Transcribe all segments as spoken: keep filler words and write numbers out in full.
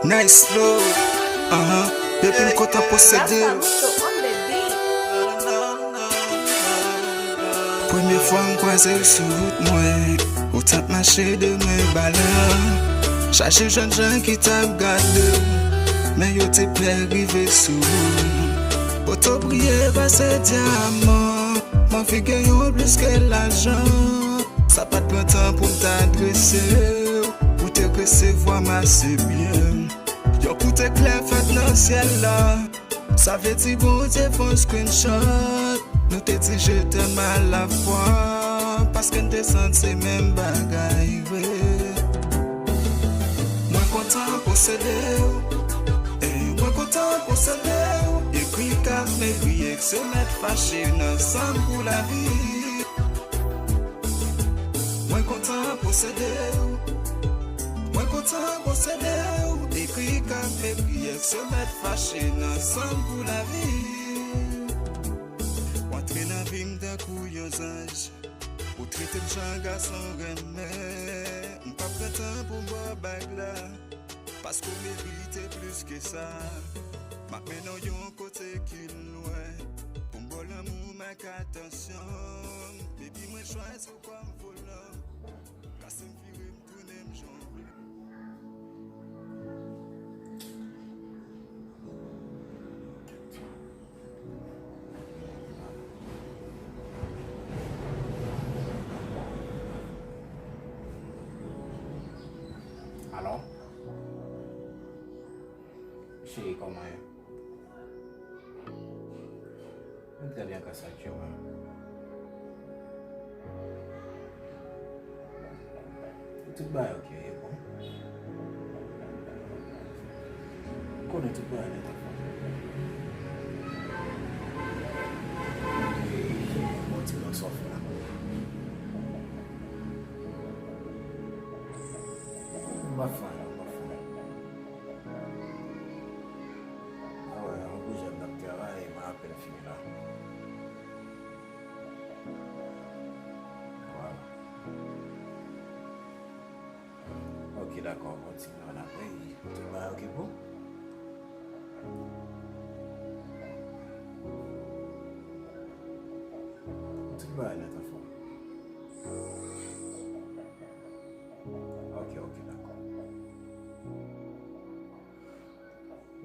Nice flow, ahan, depi m kontan posede w. Premye fwa m kwaze w sou wout mwen, ou t ap mache de men balan. Chaje jèn jan ki t ap gade w, men yo te pè rive sou ou. Oto briye pase dyaman, m anvi gen yon plis ke lajan. Sa pa t pran tan pou m t adrese w, ou te resevwa m ase byen. Yon kout eklè fèt nan syèl la. Sa vle di Bondye fè yon screenshot. Nou te di je t'aime à la fois, paske n te santi menm bagay vre. Mwen kontan posede w, e mwen kontan posede w. Ekri kat, m ekri eksè, mèt fache nan sanm pou lavi. Mwen kontan posede w. Mwen kontan posede w. Ekri kat, m ekri eksè, mèt fache nan sanm pou lavi. W antre nan vi m tankou yon zanj. Ou trete m jan gason renmen. M p ap pran tan pou m ba w bag la. Paske w merite plis ke sa. M ap mennen w yon kote ki lwen. Pou m ba w lanmou m ak atansyon. Baby, mwen chwazi w kòm volan. Kase m vire m tounen m jan w vle. Alo? Cheri, kòman ye? Mwen trè byen, ka sa k ye w menm? Tout bagay ok, e bon. M konnen tout bagay nèt anfòm. Bon ti nan sòf la. M pa fè anyen, m pa fè anyen. Ah ouais, yon pwojè m t ap travay, m apèn fini la. Voilà. Ok, dakò, kontinye ann apre. Tout bagay ok pou ou? Tout bagay nèt anfòm. Ok, ok, dakò.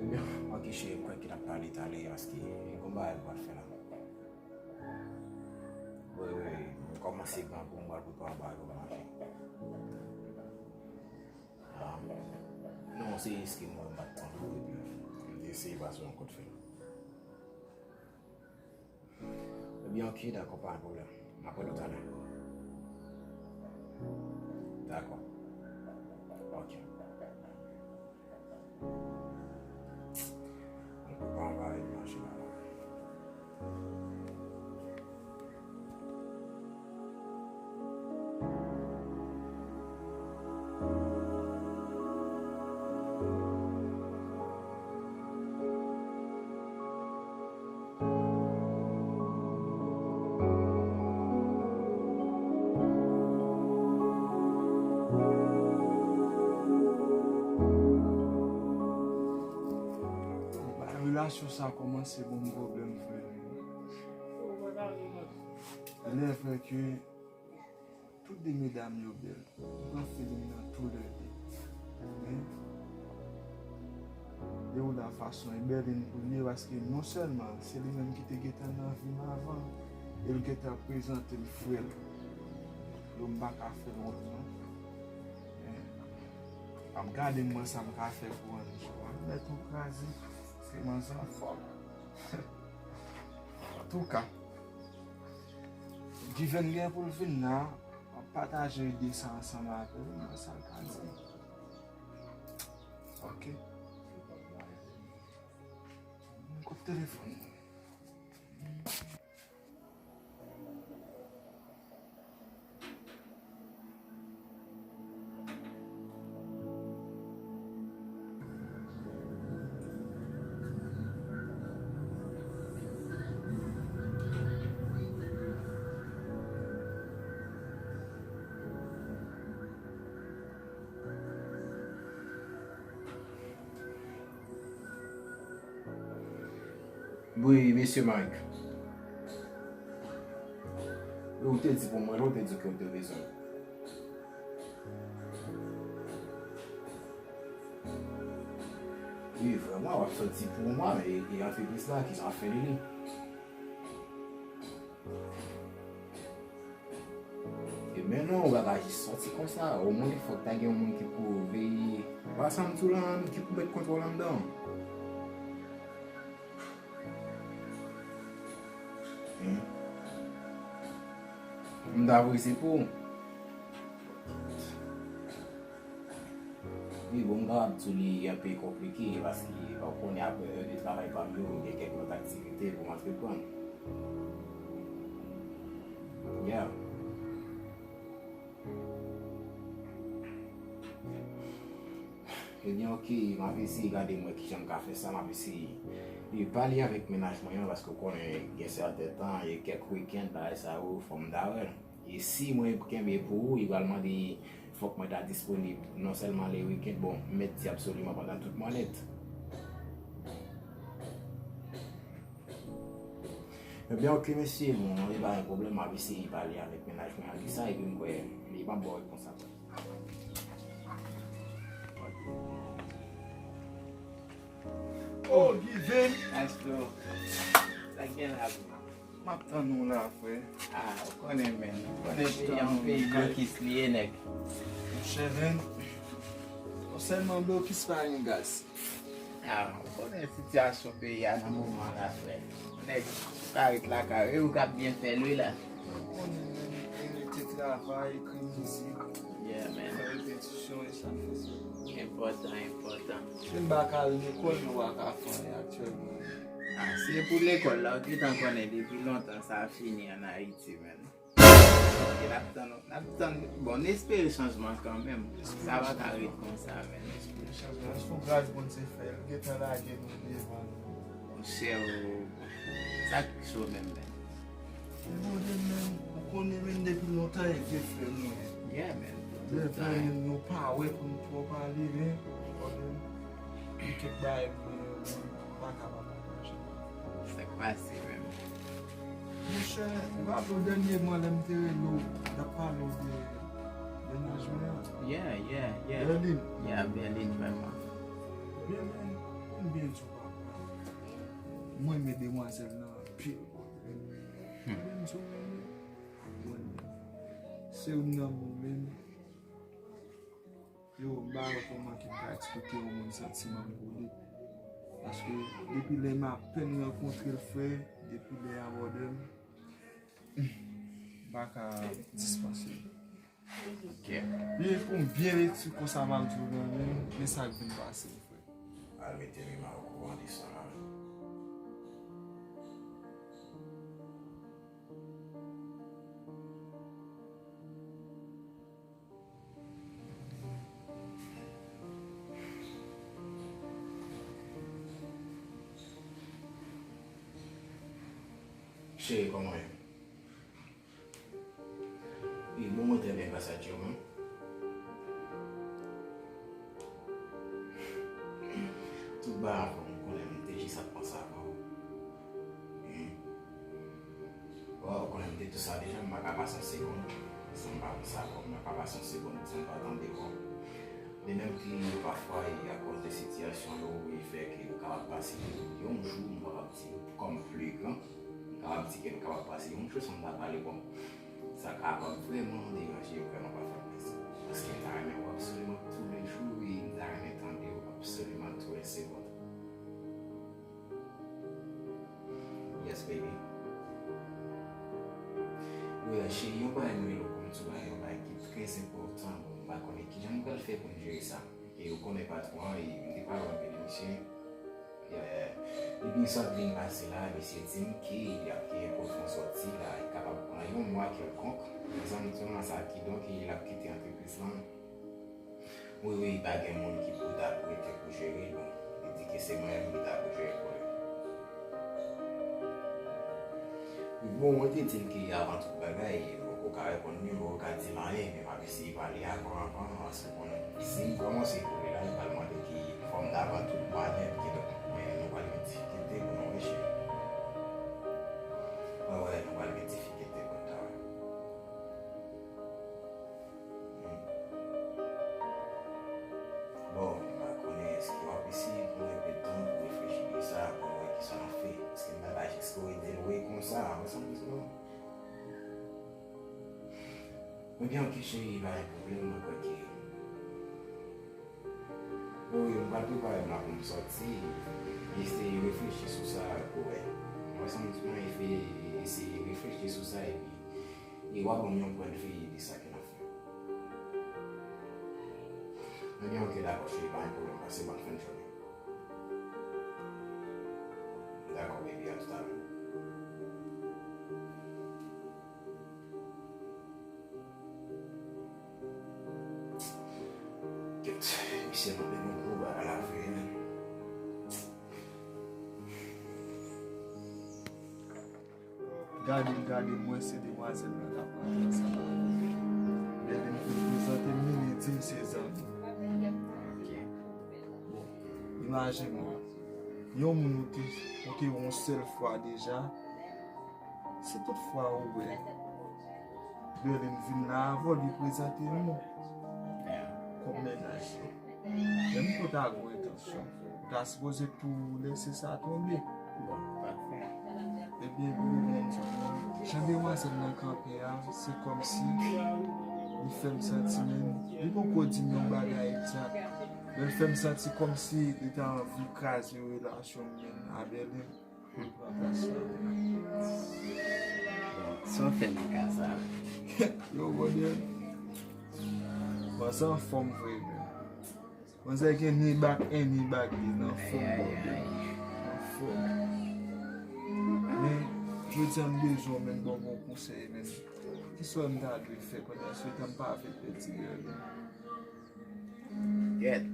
Ebyen, ok, cheri, m kwè ke n ap pale talè, paske gon bagay m pral fè la. Wi, wi, wi, m kòmanse grangou, m pral prepare yon bagay pou m manje. Ah, non, se eski mwen m pa t konn ou, epi m te eseye pase yon kout fil. Ebyen, ok, dakò, pa gen pwoblèm. M ap rele w talè. Dakò. Ok. Mwen pa anba yon machin la. Relasyon sa kòmanse ban m pwoblèm, frè. Lè frè ke Tout de medam yo bèl. M pran feeling nan tou lè de. Men, de ou la fason e bèl vin pou l ye, paske non sèlman se li menm ki te gentan nan vi m avan, e l gentan prezante m frè l. Donk m pa ka fè l wont non. Men, ap gade m wè sa m ka fè pou Anjou. Anjou mèt ou kraze, se manzè an fòk. Antouka, Diven gen pou l vin la, m ap pataje ide sa ansanm avè l, m wè sa l ka di. Ok. M kout telefòn nan. Wi, mesye Mike. Ou te di pou mwen, ou te di ke ou te bezwen. Wi, vrèman, w ap sòti pou mwen, e, e antrepriz la, ki sa fè li li? E men non, ou pa ka jis sòti konsa. Omwen, fòk ta gen yon moun ki pou veye. Ou pa sanm tou la, ki pou met kontwòl anndan. Hmm. M ta vre se pou ou. Wi, bon, m kapab di w li enpe konplike, paske ou konnen apre è de travay pa m yo, gen kèk lòt aktivite pou m antreprann. Yeah. Ebyen, oke, m ap eseye gade mwen kijan m ka fè sa, m ap eseye. E pale avèk mennaj mwen an, paske ou konnen gen sèten tan, e kèk wikenn, bagay sa yo, fò m ta wè l. E si mwen kenbe pou ou, li pral mande fòk mwen ta disponib non sèlman le wikenn, bon, m mèt di absoliman pandan tout mwa nèt. Ebyen, oke, mesye, bon, e pa yon pwoblèm, m ap eseye pale avèk mennaj mwen an de sa, epi m kwè, li p ap ba w repons apre. Oh, Given! Astro, sa k gen la, bro? M ap tann ou la, frè. Ah, ou konnen, men. Ou konnen peyi a, yon peyi blokis li ye, nèg. Monchè, men, non sèlman blokis pa gen gaz. Ah, ou konnen sitiyasyon peyi a nan moman la, frè. Nèg, ou ka ret lakay ou, e ou k ap byen fè l, wi, la. Ou konnen, men, e rete travay, ekri mizik, yeah, man, fè repetisyon, e sa fè sa. Enpòtan, enpòtan. Si m pa ka al lekòl, nou pa ka fè anyen aktyèlman. Ah, se pou lekòl la, ou gentan konnen depi lontan sa fini ann Ayiti, man. Ok, n ap tann, n ap tann. Bon, n espere chanjman kanmenm. Sa pa ka ret konsa, man. Espere chanjman. Èske w gras Bondye fè l? Gentan lage nou devan nou. Monchè, ou, sa k cho menm, man. Li mande menm, ou konnen menm depi lontan e vye frè mwen. Yeah, man. Vye frè mwen, nou pa wè pou nou twò pale, men ou konnen gen kèk bagay mwen, mwen pa kapab anpeche. Sa k pase menm? Monchè, ou raple w dènyèman lè m te rele w, n ap pale w de mennaj mwen an? Yeah, yeah, yeah. Berlin. Yeah, Berlin, vrèman. Berlin, m byen di w papa. Mwen renmen demwazèl lan anpil. Hmm. Mwen, se youn nan moun menm. Yo, m pa wè kòman ke m ka eksplike yon moun santiman m pou li. Paske depi lè m apèn rankontre l, frè, depi lè y abòde m, m pa ka dispanse l. Ok. Li pou m byen lekti konsa m ap di w nan men, men sa k vin pase m, frè. Al mete Rima okouran de sa la. Cheri, kòman w ye? Wi, bon, mwen trè byen, gras a Dye, ou menm? Tout bagay ankò, m konnen m te jis ap panse avè w. Hmm. Bon, ou konnen m te di w sa deja, m pa ka pase yon segonn san m pa panse avè w, m pa ka pase yon segonn san m pa tande vwa w. De menm ke pafwa, e akoz de sitiyasyon yo, e fè ke ou kapab pase yon jou, m kapab di, kòm pli gran, m kapab di ke m kapab pase yon jou san m pa pale, bon, sa kapab vrèman deranje, vrèman pa fè m plezi. Paske m ta renmen w absoliman toulejou, e m ta renmen tande w absoliman tou lè segonn. Yes, baby. Wi, cheri, yon bagay mwen rele w pou m di w la, yon bagay ki trè enpòtan. Bon, m pa konnen kijan m pral fè pou m jere sa. E ou konnen patwon an, e m te pale anpil de misye. Yeah. Epi sa k vin pase la, misye di m ke l ap gen pòt pou sòti la, li kapab pran yon mwa kèlkonk nan zòn, zòn sa, kidonk, e l ap kite antrepriz lan. Wi, wi, pa gen moun ki pou ta pou rete pou jere l, bon, li di ke se mwen menm ki ta pou jere l pou li. Bon, mwen te di l ke avan tout bagay, m poko ka reponn li, m poko ka di l anyen, men m ap eseye pale avan, avan, paske konnen si m kòmanse pou li la, li pral mande ki fò m ta pran tout mwa nèt, kidonk, men nou pral gen difikilte pou nou rechè. Ebyen, ok, cheri, pa gen pwoblèm, mwen kwè ke. Wi, wi, m pral prepare m la pou m sòti. Eseye reflechi sou sa, pou wè. Mwen santi mwen eseye reflechi sou sa, epi, e w a ban m yon pwen de vi de sa ke n ap fè. Ebyen, ok, dakò, cheri, pa gen pwoblèm, pase bòn fen de jounen. Dakò, baby, a toutalè. Kèt, misye mande nou gwo bagay la vre, men. Gade m, gade m, wè se demwazèl nan k ap rantre ansanm avè m. Lè vin prezante m li, li di m se zanmi. Ok. Bon, imajine w, yon moun ou te, ou te wè yon sèl fwa deja, si tout fwa ou wè Berlin vin la avè w, li prezante nou kòm mennaj li. Menm ke w ta gen yon entansyon, ou ta sipoze tou lese sa tonbe. Bon, pa fè. Ebyen, Berlin, jan demwazèl nan kanpe a, se kòmsi li fè m santi, menm, li poko di m yon bagay egzak, men l fè m santi kòmsi li ta anvi kraze relasyon m menm a Berlin. Bon, sa w fè nan ka sa? Yo, brother. Bon, sa anfòm vre, men. Manzè gen ni bak en ni bak de nan fòm, brother. Nan fòm. Men, jodi a m bezwen w, men, ban m yon konsèy, men. Kisa m ta dwe fè pandan se tan m pa vle pèdi Berlin? Gèt.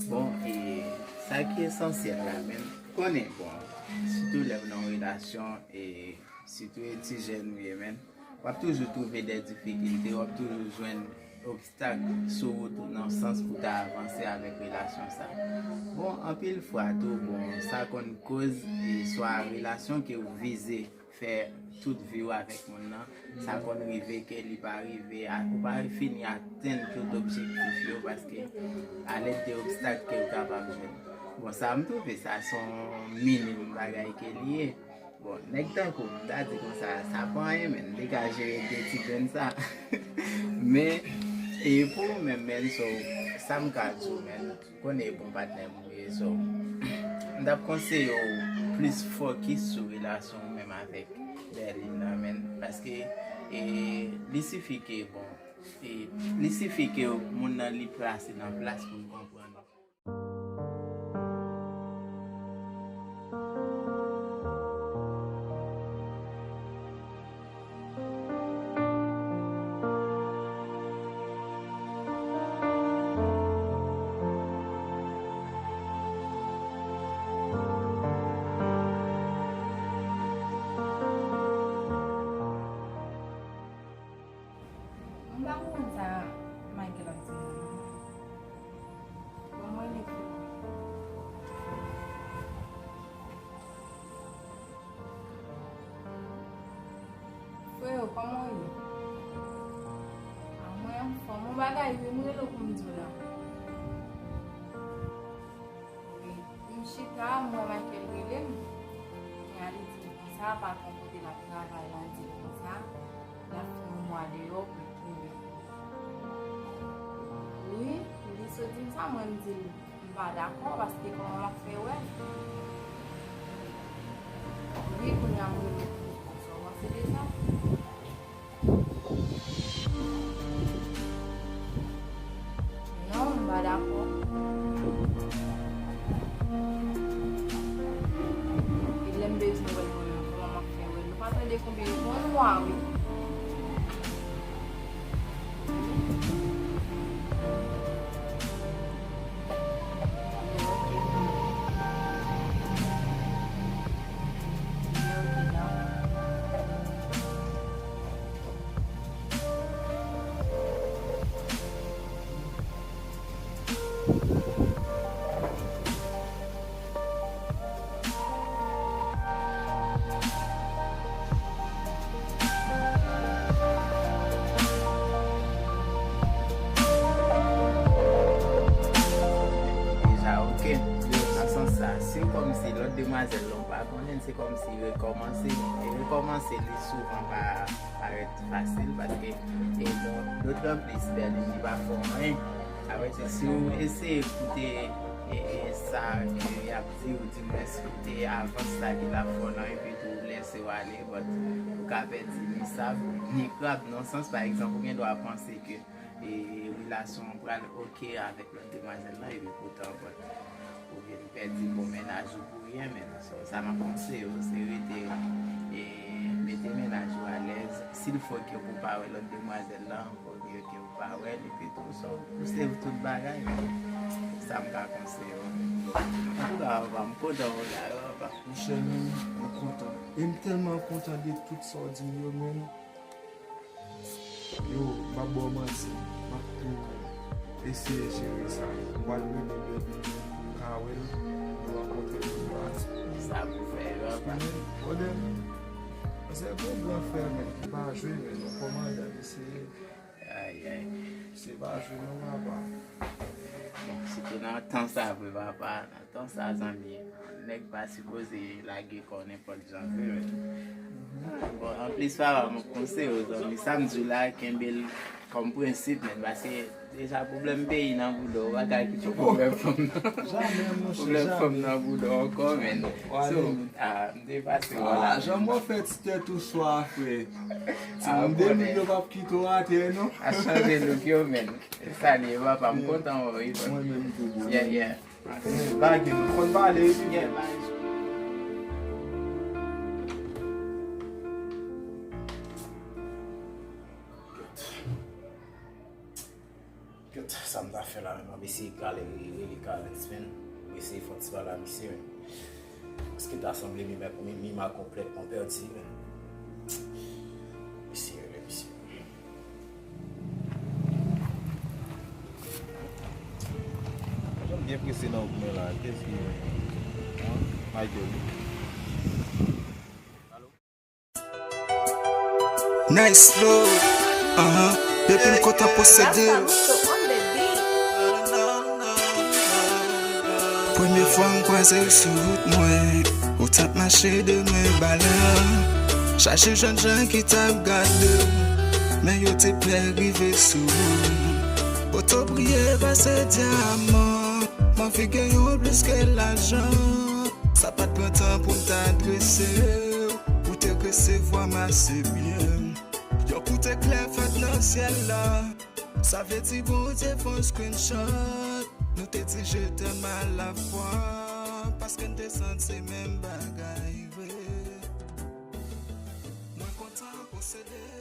Bon, e sa ki esansyèl la, men, konnen, bon, sitou lè w nan yon relasyon, e sitou e ti jèn ou ye, men, w ap toujou twouve de difikilte, w ap toujou jwenn obstak sou wout ou nan sans pou ta avanse avèk relasyon sa. Bon, anpil fwa tou, bon, sa konn koz, e swa relasyon ke w vize fè tout vi w avèk moun nan, sa konn rive ke li pa rive a, ou pa fini atenn tout objektif yo, paske alèd de obstak ke w kapab jwenn. Bon, sa m twouve sa se yon minim bagay ke li ye. Bon, nèg tankou m, m ta di konsa, sa pa anyen, men li ka jere de ti grenn sa. Men, e pou ou menm, men, so, sa m ka di w, men, konnen e bon patnè m ou ye, so, m t ap konseye w plis fokis sou relasyon w menm avèk Berlin nan, men, paske, e, li sifi ke, bon, e, li sifi ke moun nan li plase nan plas pou l konprann ou. M pa konprann sa Michael ap di m nan, non. Bon, mwen li fou. Freo, kòman w ye? A, mwen anfòm. Yon bagay wi, m rele w pou m di w la. Wi. M chita, m wè Michael rele m. Kounye a li di m konsa, patwon kote l ap travay la di l konsa, l ap fè yon mwa deyò pou l twouve. Wi, li sot di m sa, mwen m di l m pa dakò, paske kòman m ap fè wè? Wi, kounye a m rele w pou konsa, w panse de sa? Non, m pa dakò. E lè m bezwen wè l, mwen menm, kòman m ap fè wè l? Nou pa tande konbyen, yon mwa, wi. Deja, ok. Nan sans sa, si w kòmsi lòt demwazèl la w pa konnen, se kòmsi rekòmanse. E rekòmanse, li souvan pa parèt fasil, paske, e, bon, dotranplis, Berlin, li pa fè w anyen. Apre tou, si w eseye koute, e, e, sa ke y ap di, ou di mwens koute avans la ke l ap fè w nan, epi tou lese w ale, but ou ka pèdi ni sab, ni krab, nan sans, pa egzanp, ou gen dwa panse ke e relasyon an pral oke avèk lòt demwazèl lan, epi poutan, bon, ou vin pèdi bon mennaj ou pou ryen, men. So, sa m ap konseye w, se rete, e mete mennaj ou alèz. Si l fòk ke ou pa wè lòt demwazèl lan, fòk ke ou pa wè l, epi tou, so, ou save tout bagay, men. Sa m ka konseye w. Antouka, papa, m kontan w la, papa. Monchè, men, mwen kontan. E m tèlman kontan de tout sa w di m yo, men. Yo, m p ap ba w manti, m ap tou eseye jere sa. M pral rele Baby pou m ka wè l, nou rankontre pou nou pale. Sa pou fè yo, papa. Brother, se yon gran frè, men, ki pa jwe, men, nou kòmanse ap eseye. Ay, ay. Se pa jwe, non, papa. Bon, sitou nan tan sa vre, papa. Tan sa, zanmi, nèg pa sipoze lage kò nenpòt jan vre, men. Bon, anplis, papa, m ap konseye w, zanmi, sa m di w la, kenbe l kòm prensip, men, paske deja pwoblèm peyi nan bouda w, ou pa ka kite pwoblèm fanm nan. Pwoblèm fanm nan bouda w ankò, men. So, ah, m te pase w la. Jan mwen fè ti tèt ou swa, frè. Ti moun de mil yo p ap kite w atè, non. A chanje look yo, men. Salye, papa, m kontan wè w, wi, bro. Mwen menm tou, bro. Yeah, yeah. Bagay, nou konn pale, epi. Yeah, bagay. Kèt, sa m ta fè la menm, m ap eseye kale, rele Carlens, men. M eseye fè yon ti pale a misye, men. Paske ta sanble mi, mi, mi ma konplètman pèdi, men. Mesye, mesye. Jan m byen prese nan wout mwen la, kèske, an, Michael. Nice flow, ahan, depi m kontan posede. Premye fwa m kwaze w sou wout mwen, ou t ap mache de men ba lè. Chache jèn jan ki t ap gade w, men yo te pè rive sou ou. Poto briye pase dyaman, m anvi gen yon plis ke lajan. Sa pa t pran tan pou m t adrese w, ou te resevwa m ase byen. Yon kout eklè fèt nan syèl la. Sa vle di Bondye fè yon screenshot. Nou te di je t'aime à la fois, paske n te santi se menm bagay vre. Mwen kontan posede.